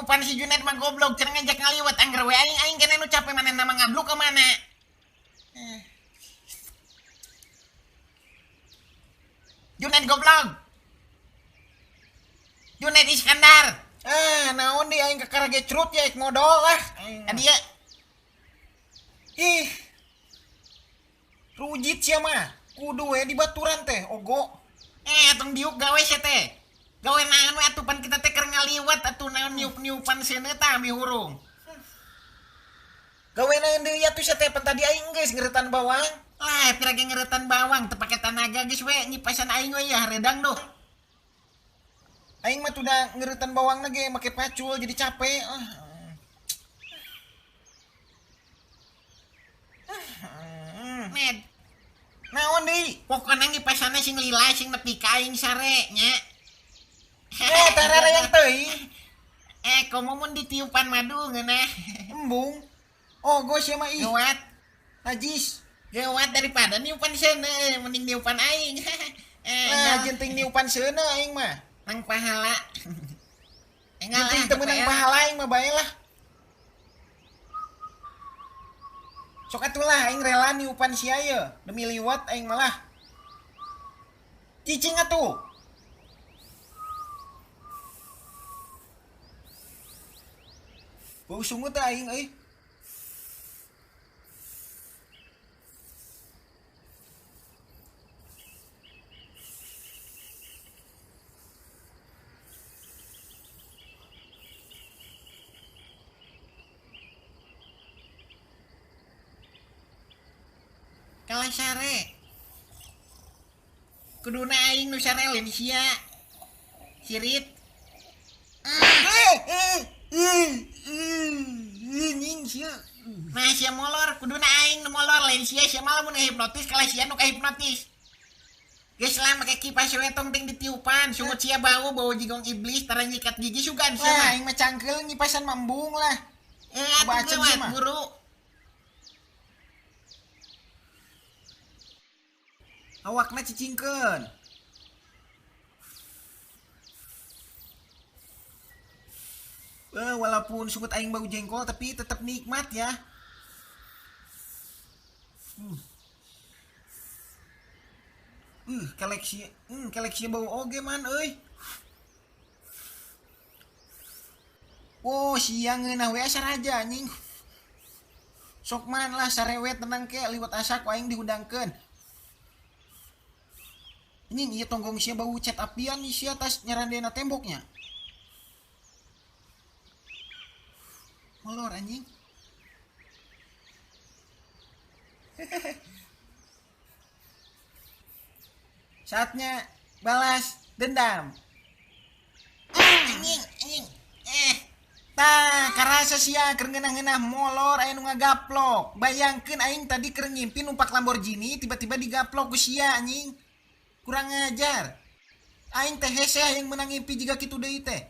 Ditiupan si Junet mah goblok cenah ngajak ngaliwet angger we aing aing kene nu capek manehna mah ngabluk ka mana. Junet goblok. Junet Iskandar. Ah, naon di aing kakara gecrut ya ik modol lah. Adieu. Ih. Rujit sia mah. Kudu we di baturan teh ogo. Tong diuk gawe sia teh. Gawe naon we atuh pan kita teh keur ngaliwet atuh naon niup-niupan seuneu tah mihurung. Gawe naon deui atuh sia teh pan tadi aing geus ngeretan bawang. Lah, pira ge ngeretan bawang teu pake tanaga geus we nyipasan aing we ya haredang duh. Aing mah tuh ngeretan bawang ge make pacul jadi capek. Med. Naon deui? Pokona ngipasana sing lila sing nepi ka aing sare nya. Tarara yang teuing. Komo mun ditiupan madu ngeunah. Embung. Oh, gos sia mah ih. Geuwat. Najis. Geuwat daripada niupan seuneu mending niupan aing. Nah, jeung teuing niupan seuneu aing mah. Nang pahala. Enggak lah, teu meunang pahala aing mah bae lah. Sok atuh lah aing rela niupan sia ye demi liwat aing malah. Cicing atuh. Bau sungut teh aing euy. Kalah sare. Kuduna aing nu sare lain sia. Sirit. Nying sia. Nah sia molor, kuduna aing nu molor lain sia, sia malah mun hipnotis kalah sia nu kahipnotis. Geus lah make kipas we tong ting ditiupan, sungut sia bau bau jigong iblis tara nyikat gigi sugan sia mah. Aing mah cangkeul nyipasan mambung lah. Atuh geuwat buru. Awakna cicingkeun. Walaupun sungut aing bau jengkol tapi tetap nikmat ya. Koleksi bau oge man euy. Oh, siang ngeunah we asa raja anjing. Sok man lah sarewet tenang ke liwat asa ku aing dihudangkeun. Anjing ieu tonggong sia bau cat apian nih sia tas nyarandena temboknya. Molor anjing. Saatnya balas dendam. Anjing, anjing. Tah, karasa sia keur ngeunah-ngeunah molor aya nu ngagaplok. Bayangkeun aing tadi keur ngimpi numpak Lamborghini tiba-tiba digaplok ku sia anjing. Kurang ajar. Aing teh hese hayang meunang ngimpi jiga kitu deui teh.